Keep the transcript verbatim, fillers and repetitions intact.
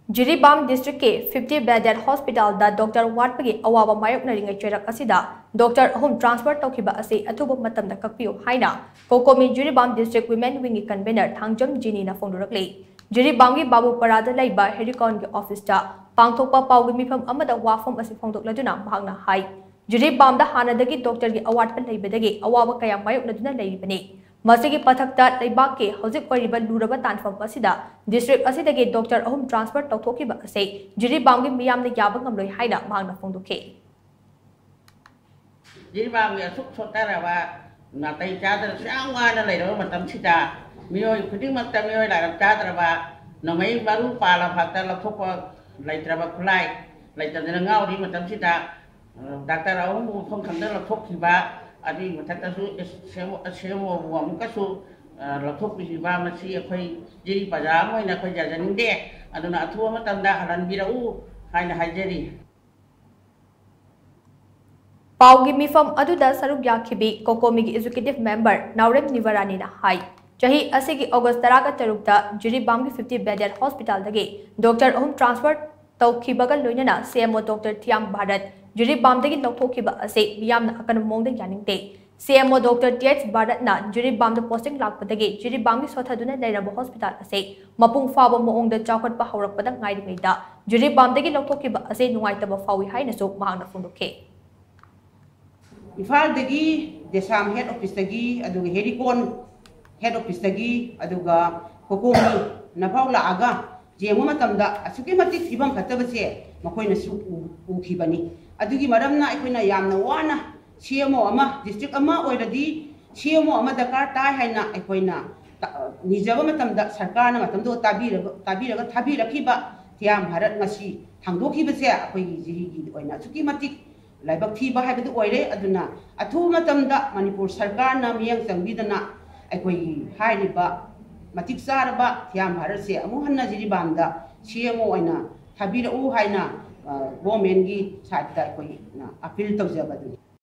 ꯖꯤꯔꯤꯕꯥꯝ ꯗꯤꯁꯇ꯭ꯔꯤꯛꯀꯤ ꯐꯤꯐꯇꯤ ꯕꯦꯗꯦꯠ ꯍꯣꯁꯄꯤꯇꯥꯜꯗ ꯗꯣꯛꯇꯔ ꯋꯥꯠꯄꯒꯤ ꯑꯋꯥꯕ ꯃꯥꯌꯣꯛꯅꯔꯤꯉꯩ ꯆꯩꯔꯛ ꯑꯁꯤꯗ ꯗꯣꯛꯇꯔ ꯑꯍꯨꯝ ꯇ꯭ꯔꯥꯟꯁꯐꯔ ꯇꯧꯈꯤꯕ ꯑꯁꯤ ꯑꯊꯨꯕ ꯃꯇꯝꯗ ꯀꯛꯄꯤꯌꯨ ꯍꯥꯏꯅ ꯀꯣꯀꯣꯃꯤ ꯖꯤꯔꯤꯕꯥꯝ ꯗꯤꯁꯇ꯭ꯔꯤꯛ ꯋꯤꯃꯦꯟ ꯋꯤꯡꯒꯤ ꯀꯟꯚꯦꯅꯔ ꯊꯥꯡꯖꯝ ꯖꯤꯅꯤꯅ ꯐꯣꯡꯗꯣꯔꯛꯂꯤ꯫ ꯖꯤꯔꯤꯕꯥꯝꯒꯤ ꯕꯥꯕꯨꯄꯔꯥꯗ ꯂꯩꯕ ꯍꯦꯔꯤꯀꯣꯟꯒꯤ ꯑꯣꯐꯤꯁꯇ ꯄꯥꯡꯊꯣꯛꯄ ꯄꯥꯎꯒꯤ ꯃꯤꯐꯝ ꯑꯃꯗ ꯋꯥꯐꯝ ꯑꯁꯤ ꯐꯣꯡꯗꯣꯛꯂꯗꯨꯅ ꯃꯍꯥꯛꯅ ꯍꯥꯏ, ꯖꯤꯔꯤꯕꯥꯝꯗ ꯍꯥꯟꯅꯗꯒꯤ ꯗꯣꯛꯇꯔꯒꯤ ꯑꯋꯥꯠꯄ ꯂꯩꯕꯗꯒꯤ ꯑꯋꯥꯕ ꯀꯌꯥ ꯃꯥꯌꯣꯛꯅꯗꯨꯅ ꯂꯩꯔꯤꯕꯅꯤ꯫ ꯃꯁꯤꯒꯤ ꯃꯊꯛꯇ ꯂꯩꯕꯥꯛꯀꯤ ꯍꯧꯖꯤꯛ ꯑꯣꯏꯔꯤꯕ ꯂꯨꯔꯕ ꯇꯥꯟꯐꯝ ꯑꯁꯤꯗ ꯗꯤꯁꯇ꯭ꯔꯤꯛ ꯑꯁꯤꯗꯒꯤ ꯗꯣꯛꯇꯔ ꯑꯍꯨꯝ ꯇ꯭ꯔꯥꯟꯁꯐꯔ ꯇꯧꯊꯣꯛꯈꯤꯕ ꯑꯁꯤ ꯖꯤꯔꯤꯕꯥꯝꯒꯤ ꯃꯤꯌꯥꯝꯅ ꯌꯥꯕ ꯉꯝꯂꯣꯏ ꯍꯥꯏꯅ ꯃꯍꯥꯛꯅ ꯐꯣꯡꯗꯣꯛꯈꯤ꯫ ꯖꯤꯔꯤꯕꯥꯝꯒꯤ ꯑꯁꯨꯛ ꯁꯣꯠꯊꯔꯕ, ꯅꯥꯇꯩ ꯆꯥꯗꯅꯁꯨ ꯌꯥꯝ ꯋꯥꯅ ꯂꯩꯔꯕ ꯃꯇꯝꯁꯤꯗ, ꯃꯤꯑꯣꯏ ꯈꯨꯗꯤꯡꯃꯛꯇ, ꯃꯤꯑꯣꯏ ꯂꯥꯏꯔꯞ ꯆꯥꯗ꯭ꯔꯕ, ꯅꯣꯡꯃꯩ ꯃꯔꯨ ꯄꯥꯜꯂ ꯐꯥꯎꯗ ꯂꯧꯊꯣꯛꯄ ꯂꯩꯇ꯭ꯔꯕ, ꯈꯨꯠꯂꯥꯏ ꯂꯩꯇꯗꯅ ꯉꯥꯎꯔꯤ ꯃꯇꯝꯁꯤꯗ, ꯗꯥꯛꯇꯔ ꯑꯍꯨꯝꯕꯨ ꯃꯐꯝ ꯈꯪꯗꯅ ꯂꯧꯊꯣꯛꯈꯤꯕ, ꯑꯗꯨꯒꯤ ꯃꯊꯛꯇꯁꯨ ꯁꯤ ꯑꯦꯝ ꯑꯣꯕꯨ ꯑꯃꯨꯛꯀꯁꯨ ꯂꯧꯊꯣꯛꯄꯤꯈꯤꯕ, ꯃꯁꯤ ꯑꯩꯈꯣꯏ ꯖꯤꯔꯤ ꯄ꯭ꯔꯖꯥ ꯑꯃ ꯑꯣꯏꯅ ꯑꯩꯈꯣꯏ ꯌꯥꯖꯅꯤꯡꯗꯦ꯫ ꯑꯗꯨꯅ ꯑꯊꯨꯕ ꯃꯇꯝꯗ ꯍꯜꯍꯟꯕꯤꯔꯛꯎ ꯍꯥꯏꯅ ꯍꯥꯏꯖꯔꯤ꯫ ꯄꯥꯎꯒꯤ ꯃꯤꯐꯝ ꯑꯗꯨꯗ ꯁꯔꯨꯛ ꯌꯥꯈꯤꯕꯤ ꯀꯣꯀꯣꯃꯤꯒꯤ ꯑꯦꯖꯨꯀꯦꯇꯤꯚ ꯃꯦꯝꯕꯔ ꯅꯥꯎꯔꯦꯝ ꯅꯤꯕꯔꯥꯅꯤꯅ ꯍꯥꯏ, ꯆꯍꯤ ꯑꯁꯤꯒꯤ ꯑꯣꯒꯁ ꯇꯔꯥꯒ ꯇꯔꯨꯛꯇ ꯖꯤꯔꯤꯕꯥꯝꯒꯤ ꯐꯤꯐꯇꯤ ꯕꯦꯗꯦꯠ ꯍꯣꯁꯄꯤꯇꯥꯜꯗꯒꯤ ꯗꯣꯛꯇꯔ ꯑꯍꯨꯝ ꯇ꯭ꯔꯥꯟꯁꯐꯔ ꯇꯧꯈꯤꯕꯒ ꯂꯣꯏꯅꯅ ꯁꯤ ꯑꯦꯝ ꯑꯣ ꯗꯣꯛꯇꯔ ꯊꯤꯌꯥꯝ ꯚꯥꯔꯠ ꯖꯤꯔꯤꯕꯥꯝꯗꯒꯤ ꯂꯧꯊꯣꯛꯈꯤꯕ ꯑꯁꯤ ꯃꯤꯌꯥꯝꯅ ꯑꯀꯟꯕ ꯃꯑꯣꯡꯗ ꯌꯥꯅꯤꯡꯗꯦ꯫ ꯁꯤ M O doctor T H ꯚꯥꯔꯠꯅ ꯖꯤꯔꯤꯕꯥꯝꯗ ꯄꯣꯁꯇꯤꯡ ꯂꯥꯛꯄꯗꯒꯤ ꯖꯤꯔꯤꯕꯥꯝꯒꯤ ꯁꯣꯠꯊꯗꯨꯅ ꯂꯩꯔꯝꯕ ꯍꯣꯁꯄꯤꯇꯥꯜ ꯑꯁꯤ ꯃꯄꯨꯡ ꯐꯥꯕ ꯃꯑꯣꯡꯗ ꯆꯥꯎꯈꯠꯄ ꯍꯧꯔꯛꯄꯗ ꯉꯥꯏꯔꯤꯉꯩꯗ ꯖꯤꯔꯤꯕꯥꯝꯗꯒꯤ ꯂꯧꯊꯣꯛꯈꯤꯕ ꯑꯁꯤ ꯅꯨꯡꯉꯥꯏꯇꯕ ꯐꯥꯎꯏ ꯍꯥꯏꯅꯁꯨ ꯃꯍꯥꯛꯅ ꯐꯣꯡꯗꯣꯛꯈꯤ꯫ ꯏꯝꯐꯥꯜꯗꯒꯤ ꯗꯦꯁꯥꯝ ꯍꯦꯗ ꯑꯣꯐꯤꯁꯇꯒꯤ, ꯑꯗꯨꯒ ꯍꯦꯔꯤꯀꯣꯟ ꯍꯦꯗ ꯑꯣꯐꯤꯁꯇꯒꯤ, ꯑꯗꯨꯒ ꯀꯣꯀꯣꯃꯤꯅꯐꯥꯎ ꯂꯥꯛꯑꯒ ꯌꯦꯡꯕ ꯃꯇꯝꯗ ꯑꯁꯨꯛꯀꯤ ꯃꯇꯤꯛ ꯐꯤꯕꯝ ꯐꯠꯇꯕꯁꯦ ꯃꯈꯣꯏꯅꯁꯨ ꯎ-, ꯎꯈꯤꯕꯅꯤ꯫ ꯑꯗꯨꯒꯤ ꯃꯔꯝꯅ ꯑꯩꯈꯣꯏꯅ ꯌꯥꯝꯅ ꯋꯥꯅ ꯁꯤ ꯑꯦꯝ ꯑꯣ ꯑꯃ, ꯗꯤꯁꯇ꯭ꯔꯤꯛ ꯑꯃ ꯑꯣꯏꯔꯗꯤ ꯁꯤ ꯑꯦꯝ ꯑꯣ ꯑꯃ ꯗꯔꯀꯥꯔ ꯇꯥꯏ ꯍꯥꯏꯅ ꯑꯩꯈꯣꯏꯅ ꯇ-, ꯅꯤꯖꯕ ꯃꯇꯝꯗ ꯁꯔꯀꯥꯔꯅ ꯃꯇꯝꯗꯨꯗ ꯇꯥꯕꯤꯔꯕ-, ꯇꯥꯕꯤꯔꯒ ꯊꯥꯕꯤꯔꯛꯈꯤꯕ ꯊꯤꯌꯥꯝ ꯚꯥꯔꯠ ꯉꯁꯤ ꯊꯥꯡꯗꯣꯛꯈꯤꯕꯁꯦ ꯑꯩꯈꯣꯏꯒꯤ ꯖꯤꯔꯤꯒꯤ ꯑꯣꯏꯅ ꯑꯁꯨꯛꯀꯤ ꯃꯇꯤꯛ ꯂꯥꯏꯕꯛ ꯊꯤꯕ ꯍꯥꯏꯕꯗꯨ ꯑꯣꯏꯔꯦ꯫ ꯑꯗꯨꯅ ꯑꯊꯨꯕ ꯃꯇꯝꯗ ꯃꯅꯤꯄꯨꯔ ꯁꯔꯀꯥꯔꯅ ꯃꯤꯠꯌꯦꯡ ꯆꯪꯕꯤꯗꯅ ꯑꯩꯈꯣꯏꯒꯤ ꯍꯥꯏꯔꯤꯕ ꯃꯇꯤꯛ ꯆꯥꯔꯕ ꯊꯤꯌꯥꯝ ꯚꯥꯔꯠꯁꯦ ꯑꯃꯨꯛ ꯍꯟꯅ ꯖꯤꯔꯤꯕꯥꯝꯗ ꯁꯤ ꯑꯦꯝ ꯑꯣ ꯑꯣꯏꯅ ꯊꯥꯕꯤꯔꯛꯎ ꯍꯥꯏꯅ, ꯑ, ꯒꯣꯔꯃꯦꯟꯒꯤ ꯁꯥꯏꯠꯇ ꯑꯩꯈꯣꯏꯅ ꯑꯄꯤꯜ ꯇꯧꯖꯕꯗꯨꯅꯤ꯫